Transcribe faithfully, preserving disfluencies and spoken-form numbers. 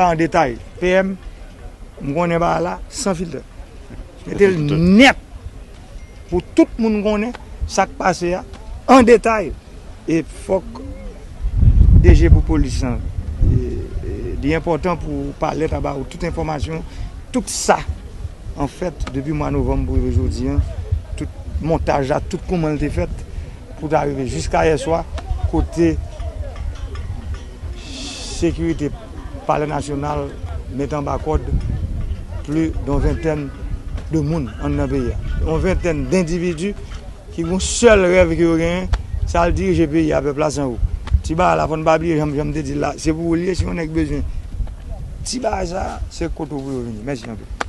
An detay, P M, m konnen bagay la san filtè. Mete l nèt pou tout moun konnen sa k pase a an detay. E fòk D G pou polis lan, e, e, li enpòtan pou palèt a ba ou tout enfòmasyon, tout sa, anfèt, depi mwa novanm pou rive jodi a, tout montaj la, tout kòman l te fèt, pou ta rive jiska yè swa, kote sekirite Palè Nasyonal met anba kòd plis de yon ventèn de moun anndan peyi a. Yon ventèn dendividi ki gon sèl rèv ke yo genyen, se al dirije peyi a, pèp la san ou. Ti bagay la, fò n pa bliye, jan, jan m te di l la, se pou ou l ye, si yon nèg bezwen ti bagay sa, se kote w pou yo vini. Mèsi anpil.